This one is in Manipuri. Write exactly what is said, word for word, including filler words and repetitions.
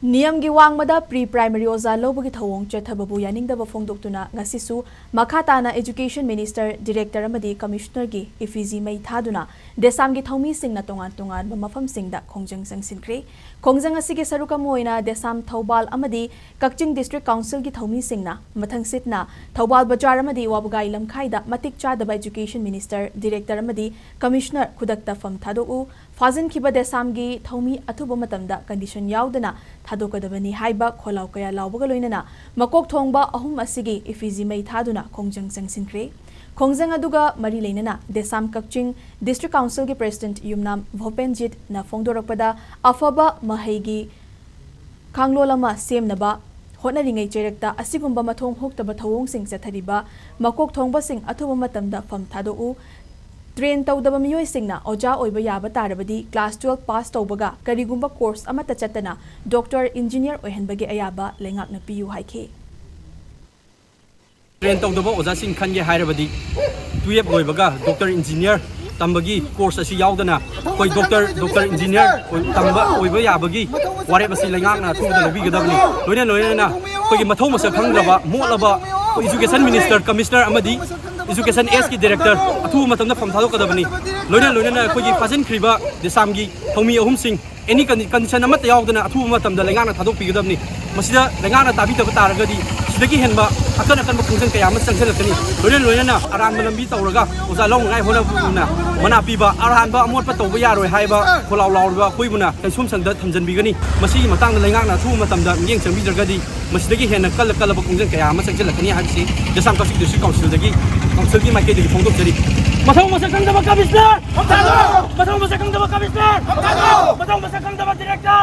ꯅꯤꯌꯝꯒꯤ ꯋꯥꯡꯃꯗ ꯄ꯭ꯔꯤ ꯄ꯭ꯔꯥꯏꯃꯔꯤ ꯑꯣꯖꯥ ꯂꯧꯕꯒꯤ ꯊꯧꯑꯣꯡ ꯆꯠꯊꯕꯕꯨ ꯌꯥꯅꯤꯡꯗꯕ ꯐꯣꯡꯗꯣꯛꯇꯨꯅ ꯉꯁꯤꯁꯨ ꯃꯈꯥ ꯇꯥꯅ ꯏꯖꯨꯀꯦꯁꯟ ꯃꯤꯅꯤꯁꯇꯔ, ꯗꯤꯔꯦꯛꯇꯔ ꯑꯃꯗꯤ ꯀꯃꯤꯁꯅꯔꯒꯤ ꯏꯐꯤꯖꯤ ꯃꯩ ꯊꯥꯗꯨꯅ ꯗꯦꯁꯥꯝꯒꯤ ꯊꯧꯃꯤꯁꯤꯡꯅ ꯇꯣꯉꯥꯟ ꯇꯣꯉꯥꯟꯕ ꯃꯐꯝꯁꯤꯡꯗ ꯈꯣꯡꯖꯪ ꯆꯪꯁꯤꯟꯈ꯭ꯔꯦ꯫ ꯈꯣꯡꯖꯪ ꯑꯁꯤꯒꯤ ꯁꯔꯨꯛ ꯑꯃ ꯑꯣꯏꯅ ꯗꯦꯁꯥꯝ, ꯊꯧꯕꯥꯜ ꯑꯃꯗꯤ ꯀꯛꯆꯤꯡ ꯗꯤꯁꯇ꯭ꯔꯤꯛ ꯀꯥꯎꯟꯁꯤꯜꯒꯤ ꯊꯧꯃꯤꯁꯤꯡꯅ ꯃꯊꯪꯁꯤꯠꯅ ꯊꯧꯕꯥꯜ ꯕꯖꯥꯔ ꯑꯃꯗꯤ ꯋꯥꯕꯒꯥꯏ ꯂꯝꯈꯥꯏꯗ ꯃꯇꯤꯛ ꯆꯥꯗꯕ ꯏꯖꯨꯀꯦꯁꯟ ꯃꯤꯅꯤꯁꯇꯔ, ꯗꯤꯔꯦꯛꯇꯔ ꯑꯃꯗꯤ ꯀꯃꯤꯁꯅꯔ ꯈꯨꯗꯛꯇ ꯐꯝ ꯊꯥꯗꯣꯛꯎ, ꯐꯥꯖꯤꯟꯈꯤꯕ ꯗꯦꯁꯥꯝꯒꯤ ꯊꯧꯃꯤ ꯑꯊꯨꯕ ꯃꯇꯝꯗ ꯀꯟꯗꯤꯁꯟ ꯌꯥꯎꯗꯅ ꯊꯥꯗꯣꯛꯀꯗꯕꯅꯤ ꯍꯥꯏꯕ ꯈꯣꯜꯂꯥꯎ ꯀꯌꯥ ꯂꯥꯎꯕꯒ ꯂꯣꯏꯅꯅ ꯃꯀꯣꯛ ꯊꯣꯡꯕ ꯑꯍꯨꯝ ꯑꯁꯤꯒꯤ ꯏꯐꯤꯖꯤ ꯃꯩ ꯊꯥꯗꯨꯅ ꯈꯣꯡꯖꯪ ꯆꯪꯁꯤꯟꯈ꯭ꯔꯦ꯫ ꯈꯣꯡꯖꯪ ꯑꯗꯨꯒ ꯃꯔꯤ ꯂꯩꯅꯅ ꯗꯦꯁꯥꯝ ꯀꯛꯆꯤꯡ ꯗꯤꯁꯇ꯭ꯔꯤꯛ ꯀꯥꯎꯟꯁꯤꯜꯒꯤ ꯄ꯭ꯔꯦꯁꯤꯗꯦꯟꯠ ꯌꯨꯝꯅꯥꯝ ꯚꯣꯄꯦꯟꯖꯤꯠꯅ ꯐꯣꯡꯗꯣꯔꯛꯄꯗ, ꯑꯐꯕ ꯃꯍꯩꯒꯤ ꯀꯥꯡꯂꯣꯟ ꯑꯃ ꯁꯦꯝꯅꯕ ꯍꯣꯠꯅꯔꯤꯉꯩ ꯆꯩꯔꯛꯇ ꯑꯁꯤꯒꯨꯝꯕ ꯃꯊꯣꯡ ꯍꯨꯛꯇꯕ ꯊꯧꯑꯣꯡꯁꯤꯡ ꯆꯠꯊꯔꯤꯕ ꯃꯀꯣꯛ ꯊꯣꯡꯕꯁꯤꯡ ꯑꯊꯨꯕ ꯃꯇꯝꯗ ꯐꯝ ꯊꯥꯗꯣꯛꯎ꯫ ꯇ꯭ꯔꯦꯟ ꯇꯧꯗꯕ ꯃꯤꯑꯣꯏꯁꯤꯡꯅ ꯑꯣꯖꯥ ꯑꯣꯏꯕ ꯌꯥꯕ ꯇꯥꯔꯕꯗꯤ class twelve pass ꯇꯧꯕꯒ ꯀꯔꯤꯒꯨꯝꯕ course ꯑꯃꯠꯇ ꯆꯠꯇꯅ doctor, engineer ꯑꯣꯏꯍꯟꯕꯒꯤ ꯑꯌꯥꯕ ꯂꯩꯉꯥꯛꯅ ꯄꯤꯌꯨ ꯍꯥꯏꯈꯤ꯫ ꯇ꯭ꯔꯦꯟ ꯇꯧꯗꯕ ꯑꯣꯖꯥꯁꯤꯡ ꯈꯟꯒꯦ ꯍꯥꯏꯔꯕꯗꯤ twelve ꯂꯣꯏꯕꯒ doctor, engineer ꯇꯝꯕꯒꯤ course ꯑꯁꯤ ꯌꯥꯎꯗꯅ ꯑꯩꯈꯣꯏ doctor, doctor, engineer ꯑꯣꯏ-, ꯇꯝꯕ ꯑꯣꯏꯕ ꯌꯥꯕꯒꯤ ꯋꯥꯔꯦꯞ ꯑꯁꯤ ꯂꯩꯉꯥꯛꯅ ꯑꯊꯨꯕꯗ ꯂꯧꯕꯤꯒꯗꯕꯅꯤ꯫ ꯂꯣꯏꯅ ꯂꯣꯏꯅꯅ ꯑꯩꯈꯣꯏꯒꯤ ꯃꯊꯧ ꯃꯁꯛ ꯈꯪꯗ꯭ꯔꯕ, ꯃꯣꯠꯂꯕ ꯑꯩꯈꯣꯏ education minister, commissioner ꯑꯃꯗꯤ education S ꯀꯤ director ꯑꯊꯨꯕ ꯃꯇꯝꯗ ꯐꯝ ꯊꯥꯗꯣꯛꯀꯗꯕꯅꯤ꯫ ꯂꯣꯏꯅ ꯂꯣꯏꯅꯅ ꯑꯩꯈꯣꯏꯒꯤ ꯐꯥꯖꯤꯟꯈ꯭ꯔꯤꯕ ꯗꯦꯁꯥꯝꯒꯤ ꯊꯧꯃꯤ ꯑꯍꯨꯝꯁꯤꯡ any condi-, condition ꯑꯃꯠꯇ ꯌꯥꯎꯗꯅ ꯑꯊꯨꯕ ꯃꯇꯝꯗ ꯂꯩꯉꯥꯛꯅ ꯊꯥꯗꯣꯛꯄꯤꯒꯗꯕꯅꯤ꯫ ꯃꯁꯤꯗ ꯂꯩꯉꯥꯛꯅ ꯇꯥꯕꯤꯗꯕ ꯇꯥꯔꯒꯗꯤ ꯁꯤꯗꯒꯤ ꯍꯦꯟꯕ ꯑꯀꯟ ꯑꯀꯟꯕ ꯈꯣꯡꯖꯪ ꯀꯌꯥ ꯑꯃ ꯆꯪꯁꯤꯜꯂꯛꯀꯅꯤ꯫ ꯂꯣꯏꯅ ꯂꯣꯏꯅꯅ ꯑꯔꯥꯟꯕ ꯂꯝꯕꯤ ꯇꯧꯔꯒ ꯑꯣꯖꯥ ꯂꯧꯅꯉꯥꯏ ꯍꯣꯠꯅꯕꯅ ꯃꯅꯥ ꯄꯤꯕ, ꯑꯔꯥꯟꯕ ꯑꯃꯣꯠꯄ ꯇꯧꯕ ꯌꯥꯔꯣꯏ ꯍꯥꯏꯕ ꯈꯣꯜꯂꯥꯎ ꯂꯥꯎꯔꯤꯕ ꯑꯩꯈꯣꯏꯕꯨꯅ ꯀꯩꯁꯨꯝꯁꯪꯗ ꯊꯝꯖꯤꯟꯕꯤꯒꯅꯤ꯫ ꯃꯁꯤꯒꯤ ꯃꯇꯥꯡꯗ ꯂꯩꯉꯥꯛꯅ ꯑꯊꯨꯕ ꯃꯇꯝꯗ ꯃꯤꯠꯌꯦꯡ ꯆꯪꯕꯤꯗ꯭ꯔꯒꯗꯤ ꯃꯁꯤꯗꯒꯤ ꯍꯦꯟꯅ ꯀꯜꯂ ꯀꯜꯂꯕ ꯈꯣꯡꯖꯪ ꯀꯌꯥ ꯑꯃ ꯆꯪꯁꯤꯜꯂꯛꯀꯅꯤ ꯍꯥꯏꯕꯁꯤ ꯗꯦꯁꯥꯝ ꯀꯛꯆꯤꯡ ꯗꯤꯁꯇ꯭ꯔꯤꯛ ꯀꯥꯎꯟꯁꯤꯜꯗꯒꯤ, ꯀꯥꯎꯟꯁꯤꯜꯒꯤ ꯃꯥꯏꯀꯩꯗꯒꯤ ꯐꯣꯡꯗꯣꯛꯆꯔꯤ꯫ ꯃꯊꯧ ꯃꯁꯛ ꯈꯪꯗꯕ ꯀꯃꯤꯁꯅꯔ! ꯃꯊꯧ ꯃꯁꯛ ꯈꯪꯗꯕ ꯀꯃꯤꯁꯅꯔ! ꯃꯊꯧ ꯃꯁꯛ ꯈꯪꯗꯕ ꯗꯤꯔꯦꯛꯇꯔ!